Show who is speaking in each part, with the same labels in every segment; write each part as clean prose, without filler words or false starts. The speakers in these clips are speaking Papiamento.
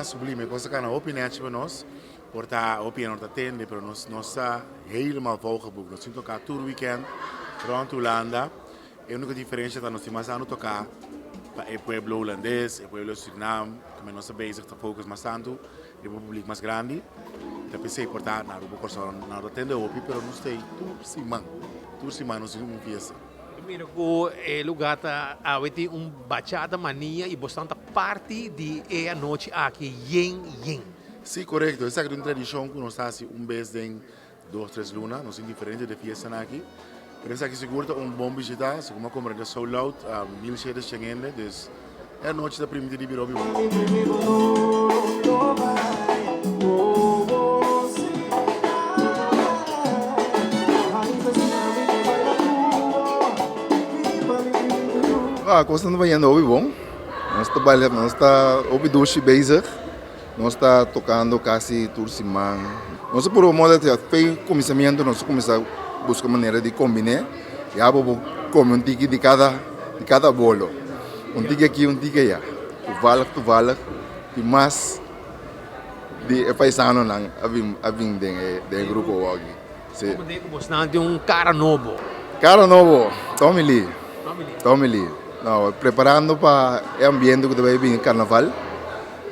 Speaker 1: sublime, kos a kana hopi nèchi pa nos. Por ta hopi hende no ta tende, pero nos nos ta helemaal volgeboekt. Nos tin toká tur weekend rònt Hulanda. E úniko diferensha ta nos tin mas tantu toká pa e pueblo hulandes, e pueblo Surinam, kome nos ta bezig ta focus mas tantu riba un publik mas grandi. Ta p'esei por ta na Aruba, Kòrsou nan no ta tende hopi, pero nos ta ei tur siman. Tur siman nos tin un fiesta.
Speaker 2: Mi mira ku e lugá ta awe tin un bachata mania i bosnan ta parti di e anochi aki yen yen.
Speaker 1: Sí, korekto. Esaki ta un tradishon ku nos ta hasi un bes den dos, tres luna. Nos tin diferente de fiestanan aki. Pero esaki sigur ta un bon bishita. Segun mi a komprende sold out, 1700 hende. Dus e anochi ta primiti di bira hopi bon.
Speaker 3: Ah, kosnan ta bayendo hopi bon. Nos ta baila, nos ta hopi dushi bezig. Nos ta tocando casi tur siman. Nos a purba moda di fe cuminsamiento nos a cuminsa busca manera di combine. Ya bo por come un tiki di cada di cada bolo. Un tiki aki un tiki aya. Toevallig toevallig tin mas di e paisanonan a bin a bin den e den e grupo awor aki. Si.
Speaker 2: Como den cu bosnan tin un cara nobo.
Speaker 3: Cara nobo, Tommy Lee. Tommy Lee. Tommy Lee. No, preparando pa e ambiente cu ta bay bin carnaval.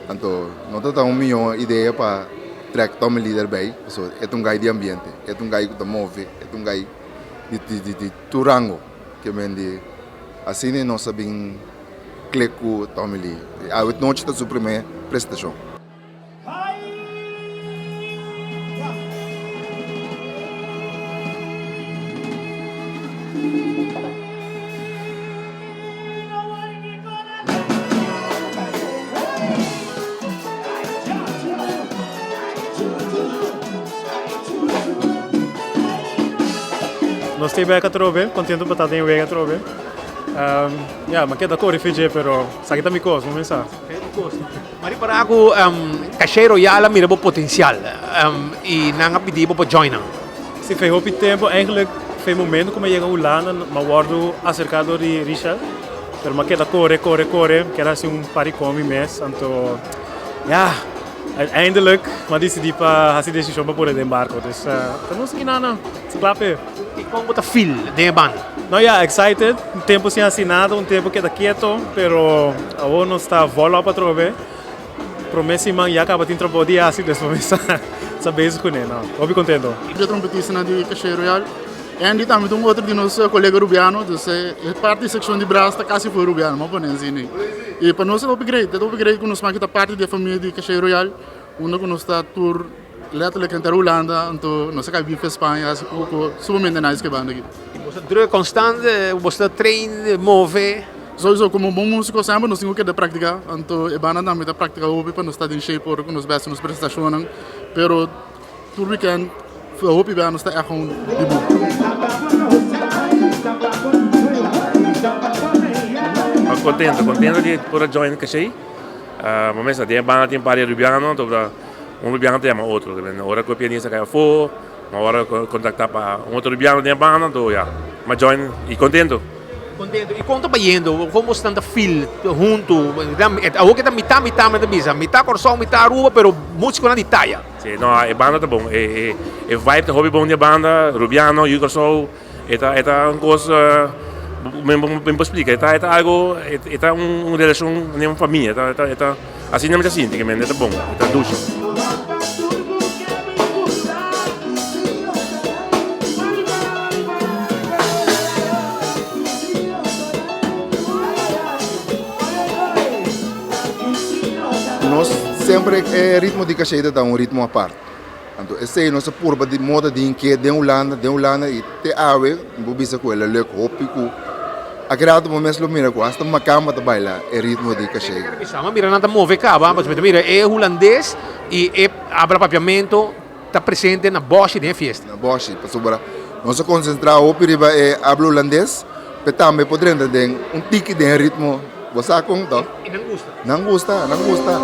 Speaker 3: Anto no ta ta un mihó idea pa trek Tommy Lee derbij, pasobra e ta un gai di ambiente, e ta un gai ku ta move, e ta un gai di di di tur rango. Ke men di asina nos a bin klik ku Tommy Lee. Awe nochi ta su primer presentashon.
Speaker 4: Nos ta bek atrobe, contento pa ta den wega atrobe. Ya, mi a keda kore fidje, pero esaki ta mi kos, bo mester sa.
Speaker 2: Mi a ripara ku Caché Royal a mira bo potencial i nan a pidi bo pa join nan.
Speaker 4: Si, fe hopi tempo, eigenlijk fe momento ku mi a yega Hulanda, mi a wordu aserka dor di Richel. Pero m'a keda kore, kore, kore, mi keda hasi un par di komi mes, anto ya, uiteindelijk m'a disidí pa hasi desishon pa pone den barko. Dus ta nos aki nan, ta kla p'e.
Speaker 2: I kon bo ta feel den e banda?
Speaker 4: No ya, excited, un tempu sin hasi nada, un tempu keda keto, pero awor nos ta volop atrobe. Prome siman ya kaba tin trabou di hasi, dus bo mester sa bezig kuné. No, hopi kontento.
Speaker 5: E trompetistanan di Caché Royal. Andy tambe ta un otro di nos kolega Rubiano, dus e parti di sekshon di bras ta kasi full Rubiano, bo pone asina. I pa nos e ta hopi great, e ta hopi great ku nos maki ta parti di e famia di Caché Royal, unda ku nos ta tur letterlijk henter Hulanda, anto nos a kai bin for Spaña hasi poko sumamente nice ku e banda aki.
Speaker 2: I bo ta druk konstant, bo ta train, move?
Speaker 5: Souiso, komo bon músiko semper nos tin ku keda praktiká, anto e banda tambe ta praktiká hopi pa nos ta den shape ora ku nos bai hasi nos presentashonnan, pero tur weekend hopi bia nos ta ègt gewoon di bu.
Speaker 6: Kontento, kontento di por a join Cashey. Bo mester den e banda tin un par di rubiano, anto un rubiano ta yama otro. Ora ku e pianista kai afó. Ma ora contacta pa un otro rubiano den e banda, anto ya, m'a join y contento.
Speaker 2: Contento. Y con ta bayendo? Con boso ta feel hunto? Awor ke ta mitad mitad mi ta bisa, mitad Corsou, mitad Aruba, pero musiconan di taya.
Speaker 6: Si, no, e banda ta bon. E vibe ta hopi bon di e banda, rubiano, yu Corsou, e ta e ta un cos mi mi por splica, e ta e ta algo, e ta un relacion den un famia, e ta e ta asina mi ta sinti, ke mende e ta bon, e ta dushi.
Speaker 3: Nos semper e ritmo di Cacheta ta un ritmo apart. Anto esei nos a purba di moda di hinke den Hulanda, den Hulanda y te awe mi por bisa cu el a leuk hopi cu a grado bo mes lo mira cu hasta macamba ta baila e ritmo di Cachega.
Speaker 2: Mi a mira nan ta move caba, pasobra mi ta mira e Hulandes y e habla papiamento ta presente na boshi den e fiesta.
Speaker 3: Na boshi, pasobra nos a concentra hopi riba e habla Hulandes, pe tambe por drenta den un tiki den e ritmo, bo sa con to?
Speaker 2: Y nan gusta.
Speaker 3: Nan gusta, nan gusta.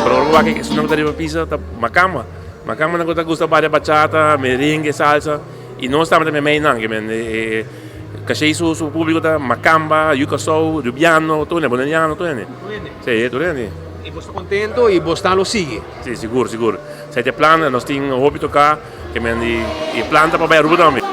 Speaker 6: Pero ora bo wak esun nan ku ta riba pisa ta makamba. Macambanan ku ta gusta balia bachata, merengue, salsa i nos tambe ta meimei nan. Ke men e Caché su su públiko ta Macamba, Yu Kòrsou, Rubiano, tur hende, Boneriano, tur hende.
Speaker 2: Tur hende?
Speaker 6: Sí, tur hende.
Speaker 2: I bos ta kontento i bos ta lo sigui?
Speaker 6: Sí, sigur, sigur. Esei ta e plan, nos tin hopi toká, ke men i e plan ta pa bai Aruba tambe.